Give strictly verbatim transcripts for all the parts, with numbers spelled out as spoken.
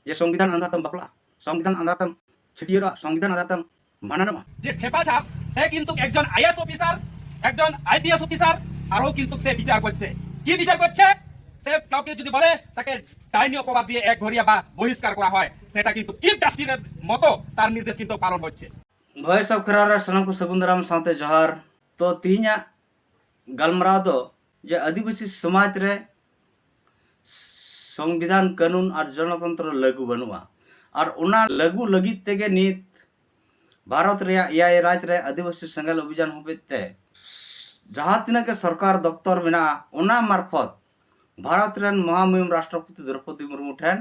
যে সংবিধান আন্ধার তেম বাপলা, সংবিধান আন্ধার তেম ছিটিয়ে দেওয়া, সংবিধান আন্ধার তেম বানানো। যে খেপা সাহেব, সে কিন্তু একজন আইএস অফিসার, একজন আইপিএস অফিসার, আরও কিন্তু সে বিচার করছে। কি বিচার করছে? সে কাউকে যদি বলে, তাকে ডাইনি অপবাদ দিয়ে এক ঘরিয়া বা বহিষ্কার করা হয়, সেটা কিন্তু চিফ জাস্টিসের মতো তার নির্দেশ কিন্তু পালন হচ্ছে। ভয়েস অফ ᱠᱷᱮᱨᱣᱟᱲ ᱨᱮ ᱥᱟᱱᱟᱢ ᱠᱚ ᱥᱟᱹᱜᱩᱱ ᱫᱟᱨᱟᱢ ᱥᱟᱶᱛᱮ ᱡᱚᱦᱟᱨ᱾ ᱛᱚ, ᱛᱮᱦᱮᱧᱟᱜ ᱜᱟᱞᱢᱟᱨᱟᱣ ᱫᱚ ᱡᱮ ᱟᱹᱫᱤᱵᱟᱹᱥᱤ ᱥᱚᱢᱟᱡᱽ ᱨᱮ ᱥᱚᱝᱵᱤᱫᱷᱟᱱ, ᱠᱟᱹᱱᱩᱱ ᱟᱨ ᱡᱚᱱᱚᱛᱚᱱᱛᱨᱚ ᱞᱟᱹᱜᱩ ᱵᱟᱹᱱᱩᱜᱼᱟ᱾ ᱟᱨ ᱚᱱᱟ ᱞᱟᱹᱜᱩ ᱞᱟᱹᱜᱤᱫ ᱛᱮᱜᱮ ᱱᱤᱛ ᱵᱷᱟᱨᱚᱛ ᱨᱮᱭᱟᱜ ᱮᱭᱟᱭ ᱨᱟᱡᱽ ᱨᱮ ᱟᱹᱫᱤᱵᱟᱹᱥᱤ ᱥᱮᱸᱜᱮᱞ ᱚᱵᱷᱤᱡᱟᱱ ᱦᱚᱛᱮᱡ ᱛᱮ ᱡᱟᱦᱟᱸ ᱛᱤᱱᱟᱹᱜ ᱜᱮ ᱥᱚᱨᱠᱟᱨ ᱫᱚᱯᱛᱚᱨ ᱢᱮᱱᱟᱜᱼᱟ, ᱚᱱᱟ ᱢᱟᱨᱯᱷᱚᱛ ᱵᱷᱟᱨᱚᱛ ᱨᱮᱱ ᱢᱚᱦᱟᱢᱩᱦᱤᱢ ᱨᱟᱥᱴᱨᱚᱯᱚᱛᱤ ᱫᱨᱚᱣᱯᱚᱫᱤ ᱢᱩᱨᱢᱩ ᱴᱷᱮᱱ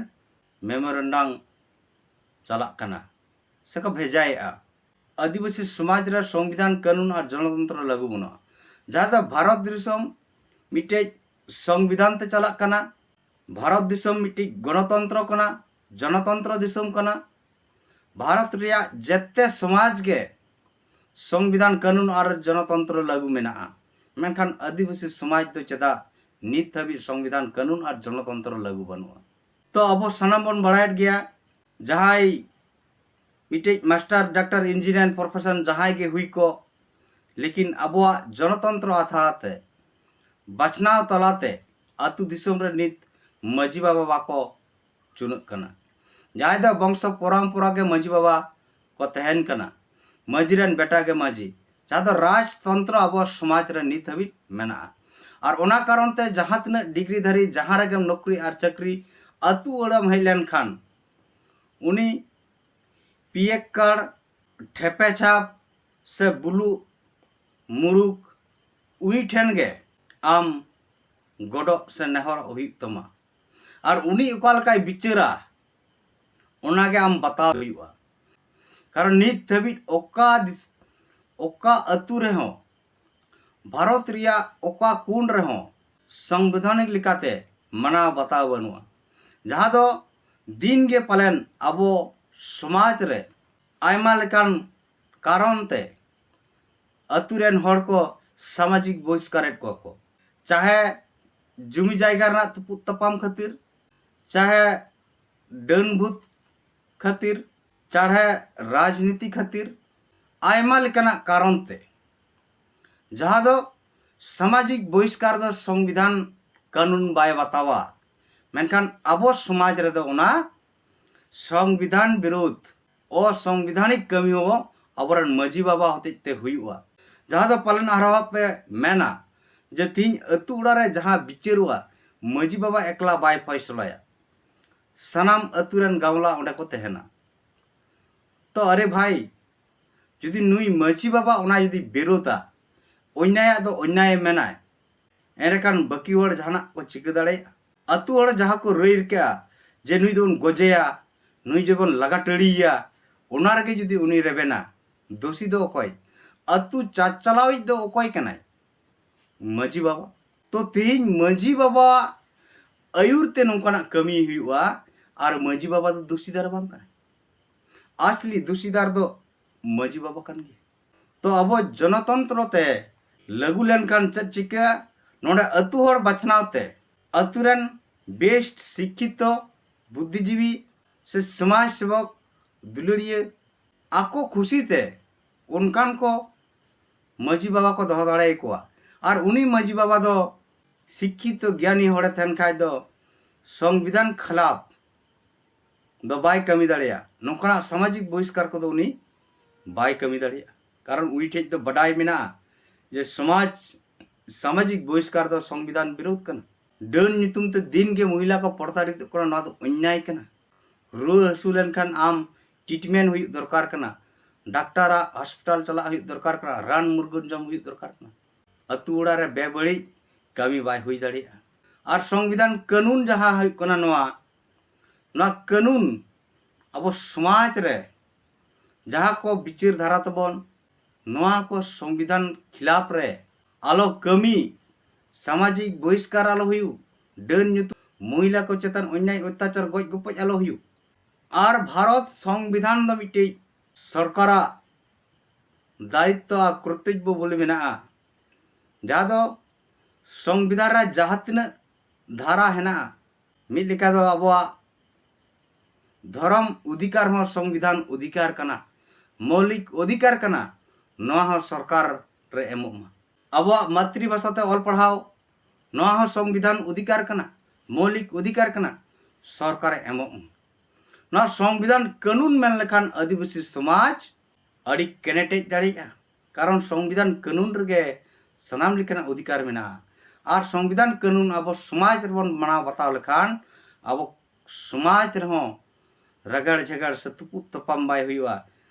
ᱢᱮᱢᱳᱨᱮᱱᱰᱟᱢ ᱪᱟᱞᱟᱜ ᱠᱟᱱᱟ ᱥᱮᱠᱚ ᱵᱷᱮᱡᱟᱭᱮᱫᱼᱟ᱾ ᱟᱹᱫᱤᱵᱟᱹᱥᱤ ᱥᱚᱢᱟᱡᱽ ᱨᱮ ᱥᱚᱝᱵᱤᱫᱷᱟᱱ, ᱠᱟᱹᱱᱩᱱ ᱟᱨ ᱡᱚᱱᱚᱛᱚᱱᱛᱨᱚ ᱞᱟᱹᱜᱩ ᱵᱟᱹᱱᱩᱜᱼᱟ, ᱡᱟᱦᱟᱸ ᱫᱚ ᱵᱷᱟᱨᱚᱛ ᱫᱤᱥᱚᱢ ᱢᱤᱫᱴᱮᱡ ᱥᱚᱝᱵᱤᱫᱷᱟᱱ ᱛᱮ ᱪᱟᱞᱟᱜ ᱠᱟᱱᱟ᱾ ᱵᱷᱟᱨᱚᱛ ᱫᱤᱥᱚᱢ ᱢᱤᱫᱴᱤᱡ ᱜᱚᱱᱚᱛᱚᱱᱛᱨᱚ ᱠᱟᱱᱟ, ᱡᱚᱱᱚᱛᱚᱱᱛᱨᱚ ᱫᱤᱥᱚᱢ ᱠᱟᱱᱟ᱾ ᱵᱷᱟᱨᱚᱛ ᱨᱮᱭᱟᱜ ᱡᱮᱛᱮ ᱥᱚᱢᱟᱡᱽ ᱜᱮ ᱥᱚᱝᱵᱤᱫᱷᱟᱱ, ᱠᱟᱹᱱᱩᱱ ᱟᱨ ᱡᱚᱱᱚᱛᱚᱱᱛᱨᱚ ᱞᱟᱹᱜᱩ ᱢᱮᱱᱟᱜᱼᱟ, ᱢᱮᱱᱠᱷᱟᱱ ᱟᱹᱫᱤᱵᱟᱹᱥᱤ ᱥᱚᱢᱟᱡᱽ ᱫᱚ ᱪᱮᱫᱟᱜ ᱱᱤᱛ ᱦᱟᱹᱵᱤᱡ ᱥᱚᱝᱵᱤᱫᱷᱟᱱ, ᱠᱟᱹᱱᱩᱱ ᱟᱨ ᱡᱚᱱᱚᱛᱚᱱᱛᱨᱚ ᱞᱟᱹᱜᱩ ᱵᱟᱹᱱᱩᱜᱼᱟ? ᱛᱚ, ᱟᱵᱚ ᱥᱟᱱᱟᱢ ᱵᱚᱱ ᱵᱟᱲᱟᱭᱮᱫ ᱜᱮᱭᱟ, ᱡᱟᱦᱟᱸᱭ ᱢᱤᱫᱴᱤᱡ ᱢᱟᱥᱴᱟᱨ, ᱰᱟᱠᱛᱟᱨ, ᱤᱧᱡᱤᱱᱤᱭᱟᱨ ᱯᱨᱚᱯᱷᱮᱥᱚᱱ ᱡᱟᱦᱟᱸᱭ ᱜᱮ ᱦᱩᱭ ᱠᱚᱜ, ᱞᱮᱠᱤᱱ ᱟᱵᱚᱣᱟᱜ ᱡᱚᱱᱚᱛᱚᱱᱛᱨᱚ ᱟᱛᱷᱟᱨ ᱛᱮ, ᱵᱟᱪᱷᱱᱟᱣ ᱛᱟᱞᱟᱛᱮ ᱟᱹᱛᱩ ᱫᱤᱥᱚᱢ ᱨᱮ ᱱᱤᱛ ᱢᱟᱹᱡᱷᱤ ᱵᱟᱵᱟ ᱵᱟᱠᱚ ᱪᱩᱱᱟᱹᱜ ᱠᱟᱱᱟ᱾ ᱡᱟᱦᱟᱸᱭ ᱫᱚ ᱵᱚᱝᱥᱚ ᱯᱚᱨᱚᱢᱯᱚᱨᱟ ᱜᱮ ᱢᱟᱹᱡᱷᱤ ᱵᱟᱵᱟ ᱠᱚ ᱛᱟᱦᱮᱱ ᱠᱟᱱᱟ, ᱢᱟᱹᱡᱷᱤ ᱨᱮᱱ ᱵᱮᱴᱟ ᱜᱮ ᱢᱟᱹᱡᱷᱤ, ᱡᱟᱦᱟᱸ ᱫᱚ ᱨᱟᱡᱽᱛᱚᱱᱛᱨᱚ ᱟᱵᱚ ᱥᱚᱢᱟᱡᱽ ᱨᱮ ᱱᱤᱛ ᱦᱟᱹᱵᱤᱡ ᱢᱮᱱᱟᱜᱼᱟ᱾ ᱟᱨ ᱚᱱᱟ ᱠᱟᱨᱚᱱ ᱛᱮ ᱡᱟᱦᱟᱸ ᱛᱤᱱᱟᱹᱜ ᱰᱤᱜᱽᱨᱤ ᱫᱷᱟᱹᱨᱤᱡ ᱡᱟᱦᱟᱸ ᱨᱮᱜᱮᱢ ᱱᱚᱠᱨᱤ ᱟᱨ ᱪᱟᱹᱠᱨᱤ, ᱟᱹᱛᱩ ᱚᱲᱟᱜ ᱮᱢ ᱦᱮᱡ ᱞᱮᱱᱠᱷᱟᱱ ᱩᱱᱤ ᱯᱤᱭᱮᱠᱠᱟᱲ, ᱴᱷᱮᱯᱮ ᱪᱷᱟᱯ ᱥᱮ ᱵᱩᱞᱩᱜ ᱢᱩᱨᱩᱠ, ᱩᱱᱤ ᱴᱷᱮᱱ ᱜᱮ ᱟᱢ ᱜᱚᱰᱚᱜ ᱥᱮ ᱱᱮᱦᱚᱨᱚᱜ ᱦᱩᱭᱩᱜ ᱛᱟᱢᱟ᱾ ᱟᱨ ᱩᱱᱤ ᱚᱠᱟ ᱞᱮᱠᱟᱭ ᱵᱤᱪᱟᱹᱨᱟ, ᱚᱱᱟᱜᱮ ᱟᱢ ᱵᱟᱛᱟᱣ ᱦᱩᱭᱩᱜᱼᱟ᱾ ᱠᱟᱨᱚᱱ ᱱᱤᱛ ᱫᱷᱟᱹᱵᱤᱡ ᱚᱠᱟ ᱫᱤᱥ-, ᱚᱠᱟ ᱟᱹᱛᱩ ᱨᱮᱦᱚᱸ, ᱵᱷᱟᱨᱚᱛ ᱨᱮᱭᱟᱜ ᱚᱠᱟ ᱠᱩᱱ ᱨᱮᱦᱚᱸ ᱥᱚᱝᱵᱤᱫᱷᱟᱱᱤᱠ ᱞᱮᱠᱟᱛᱮ ᱢᱟᱱᱟᱣ ᱵᱟᱛᱟᱣ ᱵᱟᱹᱱᱩᱜᱼᱟ, ᱡᱟᱦᱟᱸ ᱫᱚ ᱫᱤᱱ ᱜᱮ ᱯᱟᱞᱮᱱ ᱟᱵᱚ ᱥᱚᱢᱟᱡᱽ ᱨᱮ ᱟᱭᱢᱟ ᱞᱮᱠᱟᱱ ᱠᱟᱨᱚᱱ ᱛᱮ ᱟᱹᱛᱩ ᱨᱮᱱ ᱦᱚᱲ ᱠᱚ ᱥᱟᱢᱟᱡᱤᱠ ᱵᱚᱦᱤᱥᱠᱟᱨᱮᱫ ᱠᱚᱣᱟ ᱠᱚ, ᱪᱟᱦᱮ ᱡᱩᱢᱤ ᱡᱟᱭᱜᱟ ᱨᱮᱱᱟᱜ ᱛᱩᱯᱩᱫ ᱛᱟᱯᱟᱢ ᱠᱷᱟᱹᱛᱤᱨ, ᱪᱟᱦᱮ ᱰᱟᱹᱱ ᱵᱷᱩᱛ ᱠᱷᱟᱹᱛᱤᱨ, ᱪᱟᱨᱦᱮ ᱨᱟᱡᱽᱱᱤᱛᱤ ᱠᱷᱟᱹᱛᱤᱨ, ᱟᱭᱢᱟ ᱞᱮᱠᱟᱱᱟᱜ ᱠᱟᱨᱚᱱ ᱛᱮ, ᱡᱟᱦᱟᱸ ᱫᱚ ᱥᱟᱢᱟᱡᱤᱠ ᱵᱚᱦᱤᱥᱠᱟᱨ ᱫᱚ ᱥᱚᱝᱵᱤᱫᱷᱟᱱ ᱠᱟᱹᱱᱩᱱ ᱵᱟᱭ ᱵᱟᱛᱟᱣᱟ᱾ ᱢᱮᱱᱠᱷᱟᱱ ᱟᱵᱚ ᱥᱚᱢᱟᱡᱽ ᱨᱮᱫᱚ ᱚᱱᱟ ᱥᱚᱝᱵᱤᱫᱷᱟᱱ ᱵᱤᱨᱩᱫᱷ ᱚᱥᱚᱝᱵᱤᱫᱷᱟᱱᱤᱠ ᱠᱟᱹᱢᱤ ᱦᱚᱸ ᱟᱵᱚᱨᱮᱱ ᱢᱟᱹᱡᱷᱤ ᱵᱟᱵᱟ ᱦᱚᱛᱮᱡ ᱛᱮ ᱦᱩᱭᱩᱜᱼᱟ᱾ ᱡᱟᱦᱟᱸ ᱫᱚ ᱯᱟᱞᱮᱱ ᱟᱨᱦᱚᱸ ᱯᱮ ᱢᱮᱱᱟ ᱡᱮ ᱛᱤᱦᱤᱧ ᱟᱹᱛᱩ ᱚᱲᱟᱜ ᱨᱮ ᱡᱟᱦᱟᱸ ᱵᱤᱪᱟᱹᱨᱚᱜᱼᱟ, ᱢᱟᱹᱡᱷᱤ ᱵᱟᱵᱟ ᱮᱠᱞᱟ ᱵᱟᱭ ᱯᱷᱚᱭᱥᱚᱞᱟᱭᱟ, ᱥᱟᱱᱟᱢ ᱟᱹᱛᱩ ᱨᱮᱱ ᱜᱟᱢᱞᱟ ᱚᱸᱰᱮ ᱠᱚ ᱛᱟᱦᱮᱱᱟ᱾ ᱛᱚ ᱟᱨᱮ ᱵᱷᱟᱭ, ᱡᱩᱫᱤ ᱱᱩᱭ ᱢᱟᱹᱡᱷᱤ ᱵᱟᱵᱟ ᱚᱱᱟ ᱡᱩᱫᱤ ᱵᱤᱨᱳᱫᱟ, ᱚᱱᱭᱟᱭᱟᱜ ᱫᱚ ᱚᱱᱭᱟᱭᱮ ᱢᱮᱱᱟᱭ, ᱮᱸᱰᱮᱠᱷᱟᱱ ᱵᱟᱹᱠᱤ ᱦᱚᱲ ᱡᱟᱦᱟᱱᱟᱜ ᱠᱚ ᱪᱤᱠᱟᱹ ᱫᱟᱲᱮᱭᱟᱜᱼᱟ? ᱟᱹᱛᱩ ᱦᱚᱲ ᱡᱟᱦᱟᱸ ᱠᱚ ᱨᱟᱹᱭ ᱨᱤᱠᱟᱹᱜᱼᱟ ᱡᱮ ᱱᱩᱭ ᱫᱚᱵᱚᱱ ᱜᱚᱡᱮᱭᱟ, ᱱᱩᱭ ᱡᱮᱵᱚᱱ ᱞᱟᱜᱟ ᱴᱟᱹᱲᱤᱭᱮᱭᱟ, ᱚᱱᱟ ᱨᱮᱜᱮ ᱡᱩᱫᱤ ᱩᱱᱤ ᱨᱮᱵᱮᱱᱟ, ᱫᱳᱥᱤ ᱫᱚ ᱚᱠᱚᱭ? ᱟᱹᱛᱩ ᱪᱟᱪᱞᱟᱣᱤᱡ ᱫᱚ ᱚᱠᱚᱭ ᱠᱟᱱᱟᱭ? ᱢᱟᱹᱡᱷᱤ ᱵᱟᱵᱟ᱾ ᱛᱚ ᱛᱮᱦᱮᱧ ᱢᱟᱹᱡᱷᱤ ᱵᱟᱵᱟᱣᱟᱜ ᱟᱹᱭᱩᱨ ᱛᱮ ᱱᱚᱝᱠᱟᱱᱟᱜ ᱠᱟᱹᱢᱤ ᱦᱩᱭᱩᱜᱼᱟ, ᱟᱨ ᱢᱟᱹᱡᱷᱤ ᱵᱟᱵᱟ ᱫᱚ ᱫᱩᱥᱤᱫᱟᱨ ᱵᱟᱝ ᱠᱟᱱᱟᱭ᱾ ᱟᱥᱞᱤ ᱫᱩᱥᱤᱫᱟᱨ ᱫᱚ ᱢᱟᱹᱡᱷᱤ ᱵᱟᱵᱟ ᱠᱟᱱ ᱜᱮᱭᱟ᱾ ᱛᱚ ᱟᱵᱚ ᱡᱚᱱᱚᱛᱚᱱᱛᱨᱚ ᱛᱮ ᱞᱟᱹᱜᱩ ᱞᱮᱱᱠᱷᱟᱱ ᱪᱮᱫ ᱪᱤᱠᱟᱹᱜᱼᱟ? ᱱᱚᱰᱮ ᱟᱹᱛᱩ ᱦᱚᱲ ᱵᱟᱪᱷᱱᱟᱣ ᱛᱮ ᱟᱹᱛᱩ ᱨᱮᱱ ᱵᱮᱥᱴ ᱥᱤᱠᱠᱷᱤᱛᱚ ᱵᱩᱫᱽᱫᱷᱤᱡᱤᱵᱤ ᱥᱮ ᱥᱚᱢᱟᱡᱽ ᱥᱮᱵᱚᱠ ᱫᱩᱞᱟᱹᱲᱤᱭᱟᱹ ᱟᱠᱚ ᱠᱷᱩᱥᱤ ᱛᱮ ᱚᱱᱠᱟᱱ ᱠᱚ ᱢᱟᱹᱡᱷᱤ ᱵᱟᱵᱟ ᱠᱚ ᱫᱚᱦᱚ ᱫᱟᱲᱮᱭᱟᱠᱚᱣᱟ᱾ ᱟᱨ ᱩᱱᱤ ᱢᱟᱹᱡᱷᱤ ᱵᱟᱵᱟ ᱫᱚ ᱥᱤᱠᱠᱷᱤᱛᱚ ᱜᱮᱭᱟᱱᱤ ᱦᱚᱲᱮ ᱛᱟᱦᱮᱱ ᱠᱷᱟᱡ ᱫᱚ ᱥᱚᱝᱵᱤᱫᱷᱟᱱ ᱠᱷᱤᱞᱟᱯ ᱫᱚ ᱵᱟᱭ ᱠᱟᱹᱢᱤ ᱫᱟᱲᱮᱭᱟᱜᱼᱟ᱾ ᱱᱚᱝᱠᱟᱱᱟᱜ ᱥᱟᱢᱟᱡᱤᱠ ᱵᱚᱦᱤᱥᱠᱟᱨ ᱠᱚᱫᱚ ᱩᱱᱤ ᱵᱟᱭ ᱠᱟᱹᱢᱤ ᱫᱟᱲᱮᱭᱟᱜᱼᱟ᱾ ᱠᱟᱨᱚᱱ ᱩᱱᱤ ᱴᱷᱮᱡ ᱫᱚ ᱵᱟᱰᱟᱭ ᱢᱮᱱᱟᱜᱼᱟ ᱡᱮ ᱥᱚᱢᱟᱡᱽ, ᱥᱟᱢᱟᱡᱤᱠ ᱵᱚᱦᱤᱥᱠᱟᱨ ᱫᱚ ᱥᱚᱝᱵᱤᱫᱷᱟᱱ ᱵᱤᱨᱳᱫᱷ ᱠᱟᱱᱟ᱾ ᱰᱟᱹᱱ ᱧᱩᱛᱩᱢ ᱛᱮ ᱫᱤᱱ ᱜᱮ ᱢᱚᱦᱤᱞᱟ ᱠᱚ ᱯᱨᱚᱛᱟᱲᱤᱛᱚᱜ ᱠᱟᱱᱟ, ᱱᱚᱣᱟ ᱫᱚ ᱚᱱᱭᱟᱭ ᱠᱟᱱᱟ᱾ ᱨᱩᱣᱟᱹ ᱦᱟᱹᱥᱩ ᱞᱮᱱᱠᱷᱟᱱ ᱟᱢ ᱴᱨᱤᱴᱢᱮᱱᱴ ᱦᱩᱭᱩᱜ ᱫᱚᱨᱠᱟᱨ ᱠᱟᱱᱟ, ᱰᱟᱠᱛᱟᱨᱟᱜ ᱦᱚᱥᱯᱤᱴᱟᱞ ᱪᱟᱞᱟᱜ ᱦᱩᱭᱩᱜ ᱫᱚᱨᱠᱟᱨ ᱠᱟᱱᱟ, ᱨᱟᱱ ᱢᱩᱨᱜᱟᱹᱱ ᱡᱚᱢ ᱦᱩᱭᱩᱜ ᱫᱚᱨᱠᱟᱨ ᱠᱟᱱᱟ᱾ ᱟᱹᱛᱩ ᱚᱲᱟᱜ ᱨᱮ ᱵᱮᱵᱟᱹᱲᱤᱡ ᱠᱟᱹᱢᱤ ᱵᱟᱭ ᱦᱩᱭ ᱫᱟᱲᱮᱭᱟᱜᱼᱟ᱾ ᱟᱨ ᱥᱚᱝᱵᱤᱫᱷᱟᱱ ᱠᱟᱹᱱᱩᱱ ᱡᱟᱦᱟᱸ ᱦᱩᱭᱩᱜ ᱠᱟᱱᱟ, ᱱᱚᱣᱟ, ᱱᱚᱣᱟ ᱠᱟᱹᱱᱩᱱ ᱟᱵᱚ ᱥᱚᱢᱟᱡᱽ ᱨᱮ ᱡᱟᱦᱟᱸ ᱠᱚ ᱵᱤᱪᱟᱹᱨ ᱫᱷᱟᱨᱟ ᱛᱟᱵᱚᱱ, ᱱᱚᱣᱟ ᱠᱚ ᱥᱚᱝᱵᱤᱫᱷᱟᱱ ᱠᱷᱤᱞᱟᱯ ᱨᱮ ᱟᱞᱚ ᱠᱟᱹᱢᱤ, ᱥᱟᱢᱟᱡᱤᱠ ᱵᱚᱦᱤᱥᱠᱟᱨ ᱟᱞᱚ ᱦᱩᱭᱩᱜ, ᱰᱟᱹᱱ ᱧᱩᱛᱩᱢ ᱢᱚᱦᱤᱞᱟ ᱠᱚ ᱪᱮᱛᱟᱱ ᱚᱱᱭᱟᱭ ᱚᱛᱛᱟᱪᱟᱨ ᱜᱚᱡ ᱜᱚᱯᱚᱡ ᱟᱞᱚ ᱦᱩᱭᱩᱜ᱾ ᱟᱨ ᱵᱷᱟᱨᱚᱛ ᱥᱚᱝᱵᱤᱫᱷᱟᱱ ᱫᱚ ᱢᱤᱫᱴᱤᱡ ᱥᱚᱨᱠᱟᱨᱟᱜ ᱫᱟᱭᱤᱛᱛᱚ ᱟᱨ ᱠᱚᱨᱛᱚᱵᱵᱚ ᱵᱚᱞᱮ ᱢᱮᱱᱟᱜᱼᱟ, ᱡᱟᱦᱟᱸ ᱫᱚ ᱥᱚᱝᱵᱤᱫᱷᱟᱱ ᱨᱮ ᱡᱟᱦᱟᱸ ᱛᱤᱱᱟᱹᱜ ᱫᱷᱟᱨᱟ ᱦᱮᱱᱟᱜᱼᱟ, ᱢᱤᱫ ᱞᱮᱠᱟ ᱫᱚ ᱟᱵᱚᱣᱟᱜ ᱫᱷᱚᱨᱚᱢ ᱚᱫᱷᱤᱠᱟᱨ ᱦᱚᱸ ᱥᱚᱝᱵᱤᱫᱷᱟᱱ ᱚᱫᱷᱤᱠᱟᱨ ᱠᱟᱱᱟ, ᱢᱳᱣᱞᱤᱠ ᱚᱫᱷᱤᱠᱟᱨ ᱠᱟᱱᱟ, ᱱᱚᱣᱟ ᱦᱚᱸ ᱥᱚᱨᱠᱟᱨ ᱨᱮ ᱮᱢᱚᱜ ᱢᱟ᱾ ᱟᱵᱚᱣᱟᱜ ᱢᱟᱛᱨᱤ ᱵᱷᱟᱥᱟ ᱛᱮ ᱚᱞ ᱯᱟᱲᱦᱟᱣ, ᱱᱚᱣᱟ ᱦᱚᱸ ᱥᱚᱝᱵᱤᱫᱷᱟᱱ ᱚᱫᱷᱤᱠᱟᱨ ᱠᱟᱱᱟ, ᱢᱳᱣᱞᱤᱠ ᱚᱫᱷᱤᱠᱟᱨ ᱠᱟᱱᱟ, ᱥᱚᱨᱠᱟᱨᱮ ᱮᱢᱚᱜ ᱢᱟ᱾ ᱱᱚᱣᱟ ᱥᱚᱝᱵᱤᱫᱷᱟᱱ ᱠᱟᱹᱱᱩᱱ ᱢᱮᱱ ᱞᱮᱠᱷᱟᱱ ᱟᱹᱫᱤᱵᱟᱹᱥᱤ ᱥᱚᱢᱟᱡᱽ ᱟᱹᱰᱤ ᱠᱮᱱᱮᱴᱮᱡ ᱫᱟᱲᱮᱭᱟᱜᱼᱟ, ᱠᱟᱨᱚᱱ ᱥᱚᱝᱵᱤᱫᱷᱟᱱ ᱠᱟᱹᱱᱩᱱ ᱨᱮᱜᱮ ᱥᱟᱱᱟᱢ ᱞᱮᱠᱟᱱᱟᱜ ᱚᱫᱷᱤᱠᱟᱨ ᱢᱮᱱᱟᱜᱼᱟ᱾ ᱟᱨ ᱥᱚᱝᱵᱤᱫᱷᱟᱱ ᱠᱟᱹᱱᱩᱱ ᱟᱵᱚ ᱥᱚᱢᱟᱡᱽ ᱨᱮᱵᱚᱱ ᱢᱟᱱᱟᱣ ᱵᱟᱛᱟᱣ ᱞᱮᱠᱷᱟᱱ ᱟᱵᱚ ᱥᱚᱢᱟᱡᱽ ᱨᱮᱦᱚᱸ ᱨᱟᱜᱟᱲ ᱡᱷᱟᱜᱟᱲ ᱥᱮ ᱛᱩᱯᱩᱫ ᱛᱟᱯᱟᱢ ᱵᱟᱭ ᱦᱩᱭᱩᱜᱼᱟ,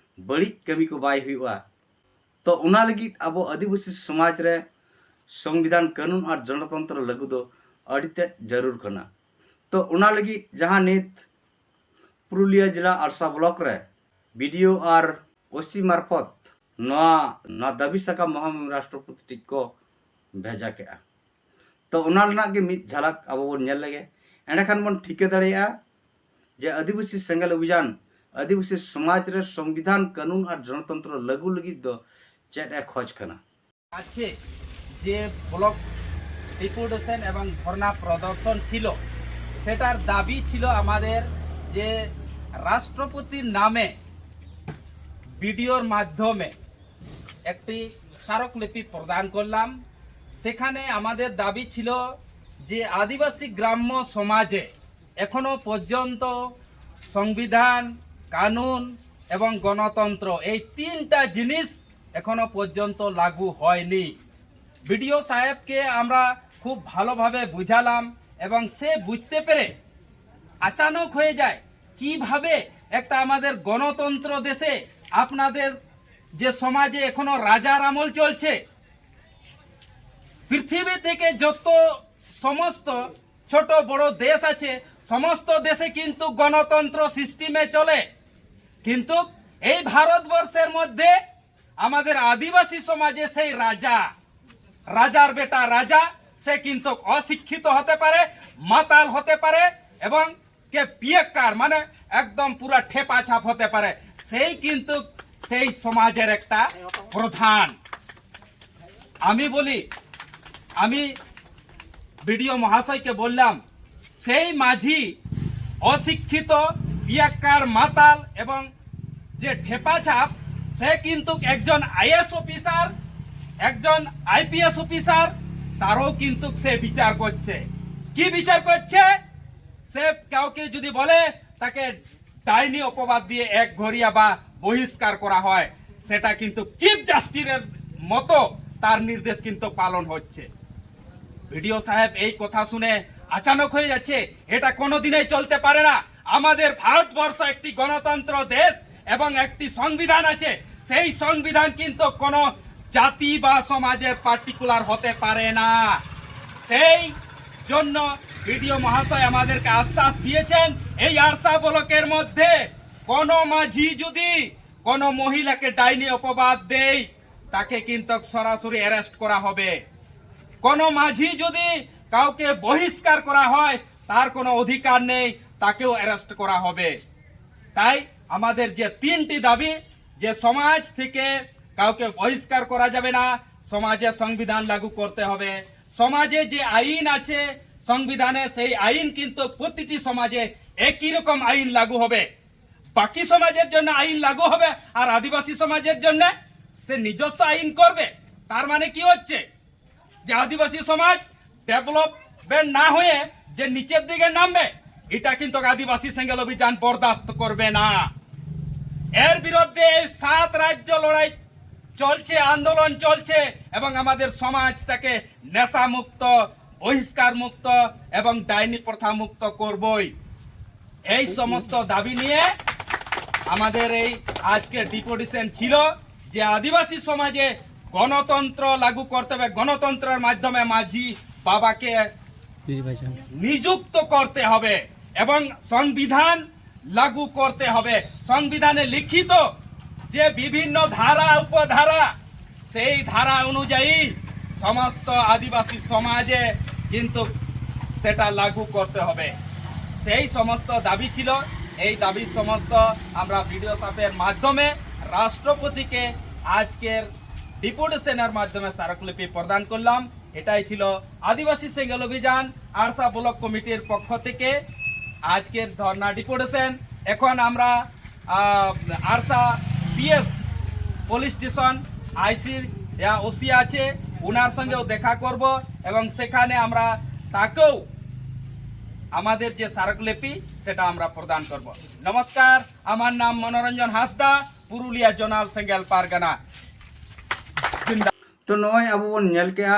ᱵᱟᱹᱲᱤᱡ ᱠᱟᱹᱢᱤ ᱠᱚ ᱵᱟᱭ ᱦᱩᱭᱩᱜᱼᱟ᱾ ᱛᱚ ᱚᱱᱟ ᱞᱟᱹᱜᱤᱫ ᱟᱵᱚ ᱟᱹᱫᱤᱵᱟᱹᱥᱤ ᱥᱚᱢᱟᱡᱽ ᱨᱮ ᱥᱚᱝᱵᱤᱫᱷᱟᱱ ᱠᱟᱹᱱᱩᱱ ᱟᱨ ᱜᱚᱱᱚᱛᱚᱱᱛᱨᱚ ᱞᱟᱹᱜᱩ ᱫᱚ ᱟᱹᱰᱤ ᱛᱮᱫ ᱡᱟᱹᱨᱩᱲ ᱠᱟᱱᱟ᱾ ᱛᱚ ᱚᱱᱟ ᱞᱟᱹᱜᱤᱫ ᱡᱟᱦᱟᱸ ᱱᱤᱛ ᱯᱩᱨᱩᱞᱤᱭᱟᱹ ᱡᱮᱞᱟ ᱟᱲᱥᱟ ᱵᱞᱚᱠ ᱨᱮ ᱵᱤᱰᱤᱳ ᱟᱨ ᱳᱥᱤ ᱢᱟᱨᱯᱷᱚᱛ ᱱᱚᱣᱟ, ᱱᱚᱣᱟ ᱫᱟᱹᱵᱤ ᱥᱟᱠᱟᱢ ᱢᱚᱦᱟᱢᱚᱦᱤᱢ ᱨᱟᱥᱴᱨᱚᱯᱚᱛᱤ ᱴᱷᱮᱱ ᱠᱚ ᱵᱷᱮᱡᱟ ᱠᱮᱜᱼᱟ᱾ ᱛᱚ ᱚᱱᱟ ᱨᱮᱱᱟᱜ ᱜᱮ ᱢᱤᱫ ᱡᱷᱟᱞᱟᱠ ᱟᱵᱚ ᱵᱚᱱ ᱧᱮᱞ ᱞᱮᱜᱮ, ᱮᱸᱰᱮᱠᱷᱟᱱ ᱵᱚᱱ ᱴᱷᱤᱠᱟᱹ ᱫᱟᱲᱮᱭᱟᱜᱼᱟ ᱡᱮ ᱟᱹᱫᱤᱵᱟᱹᱥᱤ ᱥᱮᱸᱜᱮᱞ ᱚᱵᱷᱤᱡᱟᱱ ᱟᱹᱫᱤᱵᱟᱹᱥᱤ ᱥᱚᱢᱟᱡᱽ ᱨᱮ ᱥᱚᱝᱵᱤᱫᱷᱟᱱ ᱠᱟᱹᱱᱩᱱ ᱟᱨ ᱜᱚᱱᱚᱛᱚᱱᱛᱨᱚ ᱞᱟᱹᱜᱩ ᱞᱟᱹᱜᱤᱫ ᱫᱚ ᱪᱮᱫ ᱮ ᱠᱷᱚᱡᱽ ᱠᱟᱱᱟ᱾ আছে যে ব্লক ডেপুটেশন এবং ধর্ণা প্রদর্শন ছিল, সেটার দাবি ছিল আমাদের যে রাষ্ট্রপতির নামে বিডিওর মাধ্যমে একটি স্মারকলিপি প্রদান করলাম। সেখানে আমাদের দাবি ছিল যে আদিবাসী গ্রাম্য সমাজে এখনো পর্যন্ত সংবিধান, কানুন এবং গণতন্ত্র, এই তিনটা জিনিস এখনো পর্যন্ত লাগু হয়নি। বিডিও সাহেবকে আমরা খুব ভালোভাবে বুঝালাম এবং সে বুঝতে পেরে আচানক হয়ে যায়, কিভাবে একটা আমাদের গণতন্ত্র দেশে আপনাদের যে সমাজে এখনো রাজার আমল চলছে, পৃথিবী থেকে যত সমস্ত ছোট বড় দেশ আছে, সমস্ত দেশে কিন্তু গণতন্ত্র সিস্টেমে চলে, কিন্তু এই ভারতবর্ষের মধ্যে আমাদের আদিবাসী সমাজে সেই রাজা, রাজার বেটা রাজা, সে কিন্তু অশিক্ষিত হতে পারে, মাতাল হতে পারে এবং কে পিয়েক্কার মানে একদম পুরা ঠেপা ছাপ হতে পারে, সেই কিন্তু সেই সমাজের একটা প্রধান। আমি বলি, আমি বিডিও মহাশয়কে বললাম, সেই মাঝি অশিক্ষিত, পিয়াক্কার মাতাল এবং যে ঠেপা ছাপ, সে কিন্তু একজন আইএস অফিসার, একজন আইপিএস অফিসার, তারও কিন্তু সে বিচার করছে। কি বিচার করছে? সে কাউকে যদি বলে, তাকে ডাইনি অপবাদ দিয়ে এক ঘরিয়া বা বহিষ্কার করা হয়, সেটা কিন্তু চিফ জাস্টিসের মতো তার নির্দেশ কিন্তু পালন হচ্ছে। বিডিও সাহেব এই কথা শুনে আচানক হয়ে যাচ্ছে, এটা কোনোদিনই চলতে পারে না। আমাদের ভারতবর্ষ একটি গণতন্ত্র দেশ এবং একটি সংবিধান আছে। সেই সংবিধান কিন্তু কোনো জাতি বা সমাজের পার্টিকুলার হতে পারে না। সেই জন্য বিডিও মহাশয় আমাদেরকে আশ্বাস দিয়েছেন, এই আরসা ব্লকের মধ্যে কোনো মাঝি যদি কোনো মহিলাকে ডাইনি অপবাদ দেয়, তাকে কিন্তু সরাসরি অ্যারেস্ট করা হবে। কোনো মাঝি যদি কাউকে বহিষ্কার করা হয়, তার কোনো অধিকার নেই, তাকেও অ্যারেস্ট করা হবে। তাই আমাদের যে তিনটি দাবি, যে সমাজ থেকে কাউকে বহিষ্কার করা যাবে না, সমাজে সংবিধান লাগু করতে হবে, সমাজে যে আইন আছে সংবিধানে, সেই আইন কিন্তু প্রতিটি সমাজে একই রকম আইন লাগু হবে। বাকি সমাজের জন্য আইন লাগু হবে আর আদিবাসী সমাজের জন্য সে নিজস্ব আইন করবে। তার মানে কি হচ্ছে যে আদিবাসী সমাজ ডেভেলপমেন্ট না হয়ে যে নিচের দিকে নামবে, এটা কিন্তু আদিবাসী সেঙ্গেল অভিযান বরদাস্ত করবে না। এর বিরুদ্ধে এই সাত রাজ্য লড়াই চলছে, আন্দোলন চলছে এবং আমাদের সমাজটাকে নেশামুক্ত, বহিষ্কার মুক্ত এবং ডাইনি প্রথা মুক্ত করবই। এই সমস্ত দাবি নিয়ে আমাদের এই আজকে ডেপুটেশন ছিল যে আদিবাসী সমাজে গণতন্ত্র লাগু করতে হবে, গণতন্ত্রের মাধ্যমে মাঝি বাবাকে নিযুক্ত করতে হবে এবং সংবিধান লাগু করতে হবে। সংবিধানে লিখিত যে বিভিন্ন ধারা উপধারা, সেই ধারা অনুযায়ী সমস্ত আদিবাসী সমাজে কিন্তু সেটা লাগু করতে হবে। সেই সমস্ত দাবি ছিল। এই দাবি সমস্ত আমরা বিডিও সাহেবের মাধ্যমে রাষ্ট্রপতিকে আজকের ডেপুটেশনের মাধ্যমে স্মারকলিপি প্রদান করলাম। এটাই ছিল আদিবাসী সেঙ্গেল অভিযান আরসা ব্লক কমিটির পক্ষ থেকে আজকের ধর্ণা ডেপুটেশন। এখন আমরা আহ, আরসা P S police station I C O C আছে, ওনার সঙ্গেও দেখা করব এবং সেখানে আমরা তাকেও আমাদের যে স্মারকলিপি সেটা আমরা প্রদান করব। নমস্কার, আমার নাম মনোরঞ্জন হাঁসদা, পুরুলিয়া জোনাল সেঙ্গেল পারগানা। জিন্দাবাদ। ᱛᱚ ᱱᱚᱜᱼᱚᱭ ᱟᱵᱚ ᱵᱚᱱ ᱧᱮᱞ ᱠᱮᱜᱼᱟ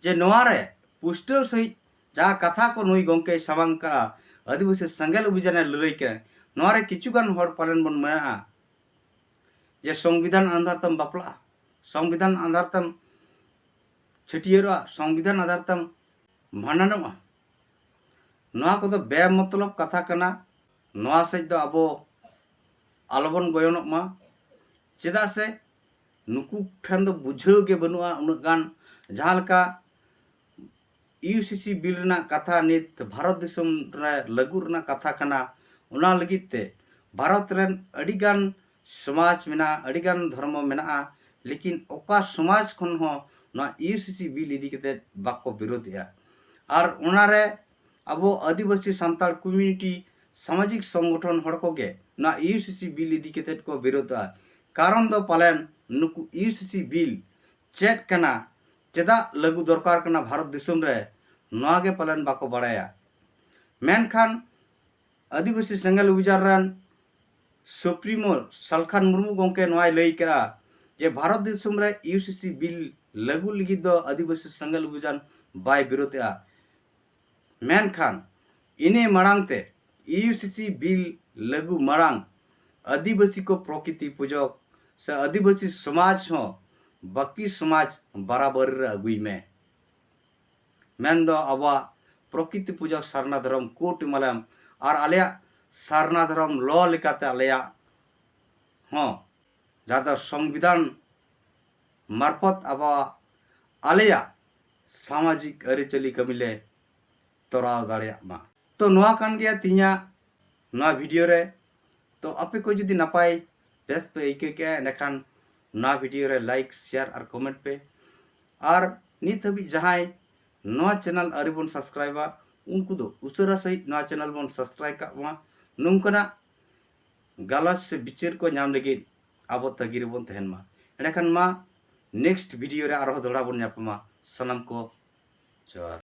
ᱡᱮ ᱱᱚᱣᱟ ᱨᱮ ᱯᱩᱥᱴᱟᱹᱣ ᱥᱟᱺᱦᱤᱡ ᱡᱟᱦᱟᱸ ᱠᱟᱛᱷᱟ ᱠᱚ ᱱᱩᱭ ᱜᱚᱢᱠᱮᱭ ᱥᱟᱢᱟᱝ ᱠᱟᱜᱼᱟ, ᱟᱹᱫᱤᱵᱟᱹᱥᱤ ᱥᱮᱸᱜᱮᱞ ᱚᱵᱷᱤᱡᱟᱱᱮ ᱞᱟᱹᱲᱟᱹᱭ ᱠᱮᱜᱼᱟ, ᱱᱚᱣᱟ ᱨᱮ ᱠᱤᱪᱷᱩ ᱜᱟᱱ ᱦᱚᱲ ᱯᱟᱞᱮᱱ ᱵᱚᱱ ᱢᱮᱱᱟ ᱡᱮ ᱥᱚᱝᱵᱤᱫᱷᱟᱱ ᱟᱫᱷᱟᱨ ᱛᱮᱢ ᱵᱟᱯᱞᱟᱜᱼᱟ, ᱥᱚᱝᱵᱤᱫᱷᱟᱱ ᱟᱫᱷᱟᱨ ᱛᱮᱢ ᱪᱷᱟᱹᱴᱭᱟᱹᱨᱚᱜᱼᱟ, ᱥᱚᱝᱵᱤᱫᱷᱟᱱ ᱟᱫᱷᱟᱨ ᱛᱮᱢ ᱵᱷᱟᱸᱰᱟᱱᱚᱜᱼᱟ᱾ ᱱᱚᱣᱟ ᱠᱚᱫᱚ ᱵᱮᱢᱚᱛᱞᱚᱵ ᱠᱟᱛᱷᱟ ᱠᱟᱱᱟ᱾ ᱱᱚᱣᱟ ᱥᱮᱫ ᱫᱚ ᱟᱵᱚ ᱟᱞᱚᱵᱚᱱ ᱜᱚᱭᱚᱱᱚᱜ ᱢᱟ᱾ ᱪᱮᱫᱟᱜ ᱥᱮ ᱱᱩᱠᱩ ᱴᱷᱮᱱ ᱫᱚ ᱵᱩᱡᱷᱟᱹᱣ ᱜᱮ ᱵᱟᱹᱱᱩᱜᱼᱟ ᱩᱱᱟᱹᱜ ᱜᱟᱱ᱾ ᱡᱟᱦᱟᱸ ᱞᱮᱠᱟ ᱤᱭᱩᱥᱤᱥᱤ ᱵᱤᱞ ᱨᱮᱱᱟᱜ ᱠᱟᱛᱷᱟ ᱱᱤᱛ ᱵᱷᱟᱨᱚᱛ ᱫᱤᱥᱚᱢ ᱨᱮ ᱞᱟᱹᱜᱩ ᱨᱮᱱᱟᱜ ᱠᱟᱛᱷᱟ ᱠᱟᱱᱟ, ᱚᱱᱟ ᱞᱟᱹᱜᱤᱫ ᱛᱮ ᱵᱷᱟᱨᱚᱛ ᱨᱮᱱ ᱟᱹᱰᱤᱜᱟᱱ ᱥᱚᱢᱟᱡᱽ ᱢᱮᱱᱟᱜᱼᱟ, ᱟᱹᱰᱤᱜᱟᱱ ᱫᱷᱚᱨᱢᱚ ᱢᱮᱱᱟᱜᱼᱟ, ᱞᱮᱠᱤᱱ ᱚᱠᱟ ᱥᱚᱢᱟᱡᱽ ᱠᱷᱚᱱ ᱦᱚᱸ ᱱᱚᱣᱟ ᱤᱭᱩᱥᱤᱥᱤ ᱵᱤᱞ ᱤᱫᱤ ᱠᱟᱛᱮ ᱵᱟᱠᱚ ᱵᱤᱨᱳᱫᱷᱮᱜᱼᱟ᱾ ᱟᱨ ᱚᱱᱟᱨᱮ ᱟᱵᱚ ᱟᱹᱫᱤᱵᱟᱹᱥᱤ ᱥᱟᱱᱛᱟᱲ ᱠᱚᱢᱤᱭᱩᱱᱤᱴᱤ ᱥᱟᱢᱟᱡᱤᱠ ᱥᱚᱝᱜᱚᱴᱷᱚᱱ ᱦᱚᱲ ᱠᱚᱜᱮ ᱱᱚᱣᱟ ᱤᱭᱩᱥᱤᱥᱤ ᱵᱤᱞ ᱤᱫᱤ ᱠᱟᱛᱮ ᱠᱚ ᱵᱤᱨᱳᱫᱷᱟ᱾ ᱠᱟᱨᱚᱱ ᱫᱚ ᱯᱟᱞᱮᱱ ᱱᱩᱠᱩ ᱤᱭᱩᱥᱤᱥᱤ ᱵᱤᱞ ᱪᱮᱫ ᱠᱟᱱᱟ, ᱪᱮᱫᱟᱜ ᱞᱟᱹᱜᱩ ᱫᱚᱨᱠᱟᱨ ᱠᱟᱱᱟ ᱵᱷᱟᱨᱚᱛ ᱫᱤᱥᱚᱢ ᱨᱮ, ᱱᱚᱣᱟ ᱜᱮ ᱯᱟᱞᱮᱱ ᱵᱟᱠᱚ ᱵᱟᱲᱟᱭᱟ᱾ ᱢᱮᱱᱠᱷᱟᱱ ᱟᱹᱫᱤᱵᱟᱹᱥᱤ ᱥᱮᱸᱜᱮᱞ ᱚᱵᱷᱤᱡᱟᱱ ᱨᱮᱱ ᱥᱩᱯᱨᱤᱢᱳ ᱥᱟᱞᱠᱷᱟᱱ ᱢᱩᱨᱢᱩ ᱜᱚᱢᱠᱮ ᱱᱚᱣᱟᱭ ᱞᱟᱹᱭ ᱠᱮᱫᱼᱟ ᱡᱮ ᱵᱷᱟᱨᱚᱛ ᱫᱤᱥᱚᱢ ᱨᱮ ᱤᱭᱩᱥᱤᱥᱤ ᱵᱤᱞ ᱞᱟᱹᱜᱩ ᱞᱟᱹᱜᱤᱫ ᱫᱚ ᱟᱹᱫᱤᱵᱟᱹᱥᱤ ᱥᱮᱸᱜᱮᱞ ᱚᱵᱷᱤᱡᱟᱱ ᱵᱟᱭ ᱵᱤᱨᱳᱫᱷᱮᱜᱼᱟ᱾ ᱢᱮᱱᱠᱷᱟᱱ ᱤᱱᱟᱹ ᱢᱟᱲᱟᱝ ᱛᱮ ᱤᱭᱩᱥᱤᱥᱤ ᱵᱤᱞ ᱞᱟᱹᱜᱩ ᱢᱟᱲᱟᱝ ᱟᱹᱫᱤᱵᱟᱹᱥᱤ ᱠᱚ ᱯᱨᱚᱠᱤᱛᱤ ᱯᱩᱡᱚᱠ ᱥᱮ ᱟᱹᱫᱤᱵᱟᱹᱥᱤ ᱥᱚᱢᱟᱡᱽ ᱦᱚᱸ ᱵᱟᱹᱠᱤ ᱥᱚᱢᱟᱡᱽ ᱵᱟᱨᱟᱵᱟᱹᱨᱤ ᱨᱮ ᱟᱹᱜᱩᱭ ᱢᱮ᱾ ᱢᱮᱱᱫᱚ ᱟᱵᱚᱣᱟᱜ ᱯᱨᱚᱠᱤᱛᱤ ᱯᱩᱡᱚᱠ ᱥᱟᱨᱱᱟ ᱫᱷᱚᱨᱚᱢ ᱠᱳᱰ ᱮᱢᱟᱞᱮᱢ ᱟᱨ ᱟᱞᱮᱭᱟᱜ ᱥᱟᱨᱱᱟ ᱫᱷᱚᱨᱚᱢ ᱞᱚ ᱞᱮᱠᱟᱛᱮ ᱟᱞᱮᱭᱟᱜ ᱦᱚᱸ, ᱡᱟᱦᱟᱸ ᱫᱚ ᱥᱚᱝᱵᱤᱫᱷᱟᱱ ᱢᱟᱨᱯᱷᱚᱛ ᱟᱵᱚᱣᱟᱜ ᱟᱞᱮᱭᱟᱜ ᱥᱟᱢᱟᱡᱤᱠ ᱟᱹᱨᱤᱪᱟᱹᱞᱤ ᱠᱟᱹᱢᱤ ᱞᱮ ᱛᱚᱨᱟᱣ ᱫᱟᱲᱮᱭᱟᱜ ᱢᱟ᱾ ᱛᱚ ᱱᱚᱣᱟ ᱠᱟᱱ ᱜᱮᱭᱟ ᱛᱤᱦᱤᱧᱟᱜ ᱱᱚᱣᱟ ᱵᱷᱤᱰᱤᱭᱳ ᱨᱮ᱾ ᱛᱚ ᱟᱯᱮ ᱠᱚ ᱡᱩᱫᱤ ᱱᱟᱯᱟᱭ ᱵᱮᱥ ᱯᱮ ᱟᱹᱭᱠᱟᱹᱣ ᱠᱮᱜᱼᱟ, ᱮᱸᱰᱮᱠᱷᱟᱱ ᱱᱚᱣᱟ ᱵᱷᱤᱰᱤᱭᱳ ᱨᱮ ᱞᱟᱭᱤᱠ, ᱥᱮᱭᱟᱨ ᱟᱨ ᱠᱚᱢᱮᱱᱴ ᱯᱮ᱾ ᱟᱨ ᱱᱤᱛ ᱦᱟᱹᱵᱤᱡ ᱡᱟᱦᱟᱸᱭ ᱱᱚᱣᱟ ᱪᱮᱱᱮᱞ ᱟᱹᱣᱨᱤ ᱵᱚᱱ ᱥᱟᱵᱥᱠᱨᱟᱭᱤᱵᱟ, ᱩᱱᱠᱩ ᱫᱚ ᱩᱥᱟᱹᱨᱟ ᱥᱟᱺᱦᱤᱡ ᱱᱚᱣᱟ ᱪᱮᱱᱮᱞ ᱵᱚᱱ ᱥᱟᱵᱥᱠᱨᱟᱭᱤᱵ ᱠᱟᱜ ᱢᱟ᱾ ᱱᱚᱝᱠᱟᱱᱟᱜ ᱜᱟᱞᱚᱪ ᱥᱮ ᱵᱤᱪᱟᱹᱨ ᱠᱚ ᱧᱟᱢ ᱞᱟᱹᱜᱤᱫ ᱟᱵᱚ ᱛᱟᱹᱜᱤ ᱨᱮᱵᱚᱱ ᱛᱟᱦᱮᱱ ᱢᱟ᱾ ᱮᱸᱰᱮᱠᱷᱟᱱ ᱢᱟ next video ᱨᱮ ᱟᱨᱦᱚᱸ ᱫᱚᱦᱲᱟ ᱵᱚᱱ ᱧᱟᱯᱟᱢᱟ᱾ ᱥᱟᱱᱟᱢ ᱠᱚ ᱡᱚᱦᱟᱨ᱾